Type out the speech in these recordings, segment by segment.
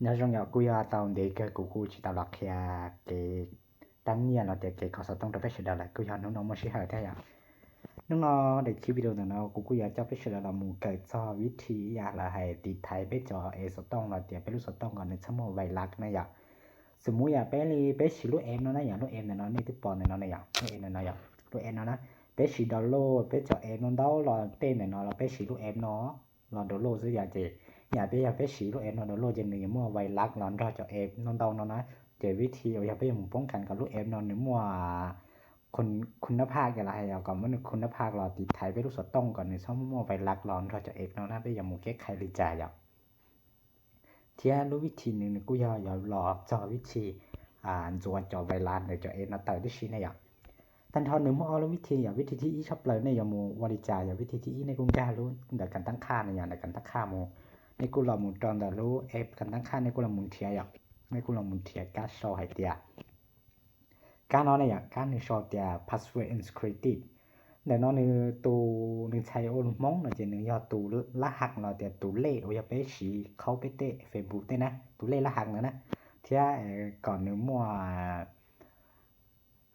Nyob zoo yom, kuj yog tau ntev kawg kuv kuj tsis tau los qhia kev tab nyiaj los tias kev kho xov tooj rau peb sawv daws lawm, kuj yog hnub no muaj sij hawm thiab yom. Hnub no daim clip video ntawm no kuv kuj yuav coj peb sawv daws los mus kawm txog vib thi ib yam lawv hais tiv thaiv peb cov ev xov tooj los tias peb lub xov tooj kom nws txhob muaj vais lav na yom. Xws mus yam peb li peb siv lub app no na yom, lub app ntawm no nej twb pom ntawm no na yom, lub app ntawm no yom, lub app no na, peb siv download peb cov app no ntau los tej ntawm no los peb siv lub app no los download xwb yom. Ces yam peb yog peb siv lub app no download ces nws yuav muaj vais lav los nrog cov app no ntau no na. Ces vib thi uas yog peb yuav mus poob kas kom lub app no nws muaj khun nab phaj los hais yog kom muab nws khun nab phaj los tiv thaiv peb lub xov tooj kom nws txhob muaj vais lav los nrog cov app no na, peb yuav mus keb qhais li cas yom. Thiab lub vib thi nws nws kuj yog yuav los txog vib thi ntxuav cov vais lav ntawm cov app no tawm tib si ne yom. Tag nrho nws muaj ob lub vib thi yom, vib thi thib ib tshaj plaws nej yuav mus ua li cas yom, vib thi thib ib nej kuj nkag lub ntawm kas tab qhaj na yom, ntawm kas tab qhaj mus, nej kuj los mus rau ntawm lub app kas tab qhaj nej kuj los mus nrhiav yom, nej kuj los mus nrhiav kab sau hais tias kab no ne yom, kab nws sau tias password insecurity. Ntawm no nws tus nws txhais ua lus Hmoob no ces nws yog tus lab hak los tias tus lej uas yog peb siv qhaub peb tej Facebook tej na, tus lej lab hak ntawd na. Thiab kom nws muaj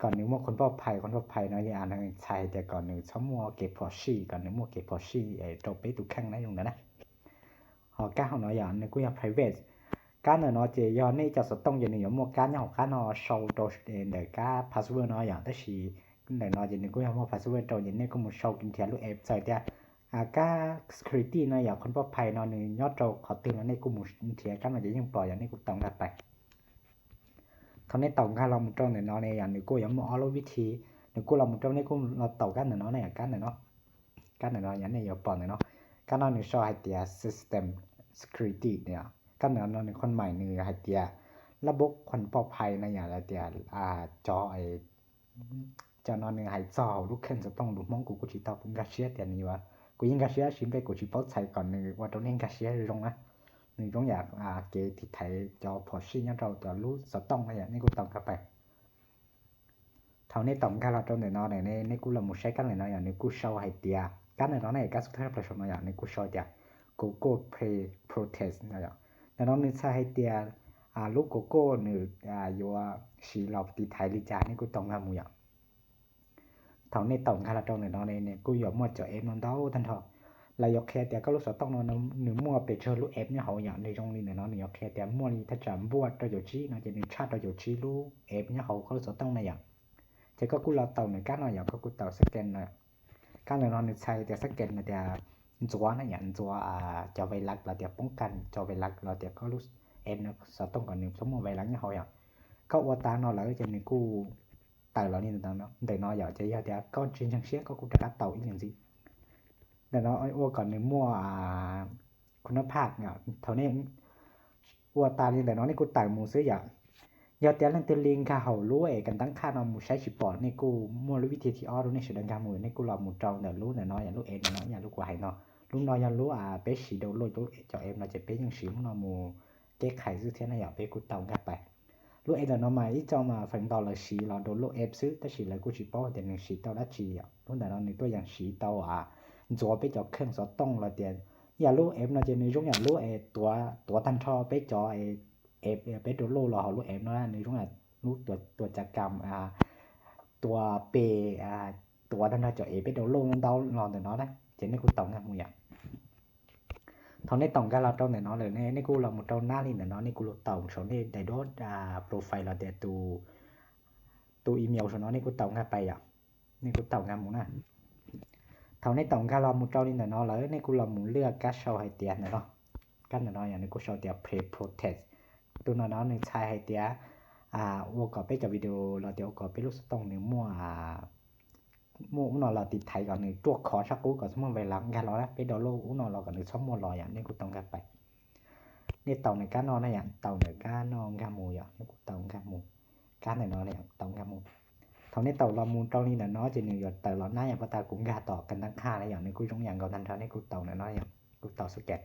kom nws muaj khun poj phais, khun poj phais no yog nws txhais tias kom nws txhob muaj kev phom sij, kom nws muaj kev phom sij rau peb tus kheej na zoo ntawd na. Ho kab hauv no yom nws kuj yog private. Kab ntawm no ces yog nej cov xov tooj ces nws yuav muaj kab nyob hauv qab no sau rau ntawm kab password no yom, tab sis ntawm no ces nws kuj yog muaj password rau ces nej kuj mus sau nrhiav lub app txawm tias kab security no yom, khun poj phais no nws nyob rau qhov twg no nej kuj mus nrhiav kab no ces yeej pom yom, nej kuj tau nkag pais. Thaum nej tau nkag los mus rau ntawm no ne yom, nws kuj yuav muaj ob lub vib thi, nws kuj los mus rau nej kuj los tau kab ntawm no ne yom, kab ntawm no, kab ntawm no yom nej yuav pom ntawm no, kab no nws sau hais tias system security yom, kab ntawm no nws khun mais nws hais tias lab bob khun poj phais na yom, tias cov cov no nws hais txog hauv lub kheej xov tooj lus Hmoob kuv kuj tsis tau nkag siab tias nws yuav, kuv yeej nkag siab tab sis npe kuv tsis paub txhais kom nws ua rau nej nkag siab zoo na. Nws zoo yam kev tiv thaiv cov phom sij nyob rau cov lub xov tooj na yom, nej kuj tau nkag pais. Thaum nej tau nkag los rau ntawm no ne, nej kuj los mus saib kab ntawm no yom, nws kuj sau hais tias kab ntawm no ne, kab xub thawj plaws saum no yom, nws kuj sau tias Google Play Protect no yom. Ntawm no nws txhais hais tias lub Google nws yuav siv los tiv thaiv li cas, nej kuj tau nkag mus yom. Thaum nej tau nkag los rau ntawm no ne, nws kuj yuav muaj cov app no ntau tag nrho. Lawv yuav qhia tias koj lub xov tooj no nws muaj pes tsawg lub app nyob hauv yom, nws zoo li ntawm no nws yuav qhia tias muaj li thaj tsam npuaj rau caum tsib no ces nws tshaj rau caum tsib lub app nyob hauv koj lub xov tooj na yom. Ces koj kuj los tau nws kab no yom, koj kuj tau scan no. Kab ntawm no nws txhais tias scan no tias ntxuav na yom, ntxuav cov vais lav los tias poob kas cov vais lav los tias koj lub app no xov tooj kom nws txhob muaj vais lav nyob hauv yom. Koj ua tas no lawm ces nws kuj tawm los li ntawm no yom, ces yog tias koj tsis ntseeg siab koj kuj rov qab tau ib leeg ntxiv. Ntawm no ua kom nws muaj khun nab phaj, thaum nej ua tas li ntawm no nej kuj tawm mus xwb yom. Yog tias leej twg li nkag hauv lub es kas tab qhaj no mus saib tsis pom, nej kuj muaj lub vib thi thib ob rau nej sawv daws nkag mus, nej kuj los mus rau ntawm lub ntawm no yom, lub app ntawm no ib yam lub kuv hais no. Lub no yog lub peb siv download cov app no ces peb yeej siv lub no mus keb qhais xwb thiab na yom, peb kuj tau nkag pais. Lub app ntawm no mas ib txoj mas feem ntau lawv siv los download app xwb, tab sis lawv kuj tsis paub tias nws siv tau dab tsi yom. Lub ntawm no nws tuaj yeem siv tau ntxuav peb cov kheej xov tooj los tias, yam lub app no ces nws zoo yam lub es tuav tag nrho peb cov app peb download los hauv lub app no, nws zoo yam lub tuav cas kam, tuav pes, tuav tag nrho cov app peb download ntau los ntawm no na, ces nej kuj tau nkag mus yom. Thaum nej tau nkag los rau ntawm no lawm ne, nej kuj los mus rau nab li ntawm no, nej kuj los tau saum nej daim duab profile los tias tus email saum no nej kuj tau nkag pais yom. Nej kuj tau nkag mus na. Thaum nej tau nkag los mus rau li ntawm no lawm, nej kuj los mus lwaj kab sau hais tias ntawm no, kab ntawm no yog nws kuj sau tias Play Protect. Tus no no nws txhais hais tias ua kom peb cov video los tias ua kom peb lub xov tooj nws muaj muaj ub no los tiv thaiv kom nws ruaj khov sab qub kom txhob muaj vais lav nkag los na, peb download ub no los kom nws txhob muaj los yom, nej kuj tau nkag pais. Nej tau nws kab no na yom, tau nws kab no nkag mus yom, nej kuj tau nkag mus. Kab ntawm no tau nkag mus. Thaum nej tau los mus rau li ntawm no ces nws yuav tawm los nab yom, pas tas kuv nkag tom kas tab qhaj na yom, nws kuj zoo yam nkaus tag nrho, nej kuj tau ntawm no yom, kuj tau scan.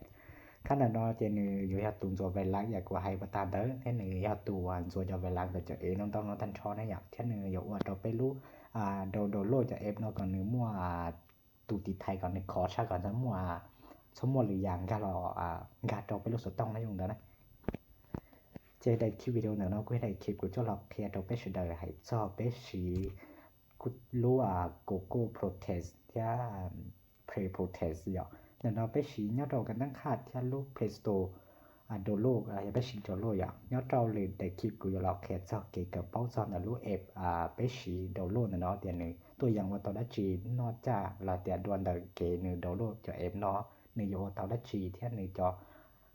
Kab ntawm no ces nws yuav yog tus ntxuav vais lav yam kuv hais pas tas ntawd, thiab nws yog tus ntxuav cov vais lav ntawm cov app no ntau no tag nrho na yom, thiab nws yuav ua rau peb lub download cov app no kom nws muaj tus tiv thaiv kom nws khov sab kom txhob muaj, txhob muaj lwm yam nkag los nkag rau peb lub xov tooj na zoo ntawd na. Ces daim clip video ntawm no kuv yog daim clip kuv coj los qhia rau peb sawv daws hais txog peb siv lub Google Podcast thiab Play Podcast yom. Ntawm no peb siv nyob rau ka nab khaj thiab lub Play Store download, yog peb siv download yom. Nyob rau lwm daim clip kuv yuav los qhia txog kev kawm paub txog ntawm lub app peb siv download ntawm no tias nws tuaj yeem ua tau dab tsi, noj tsaj los tias dua ntawm kev nws download cov app no nws yuav ua tau dab tsi thiab nws cov,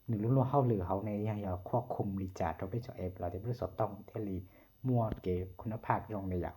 nws lub luag hauj lwm hauv ne yog yog khuaj khum li cas rau peb cov app los tias peb lub xov tooj thiaj li muaj kev khum nab phaj zoo li yom.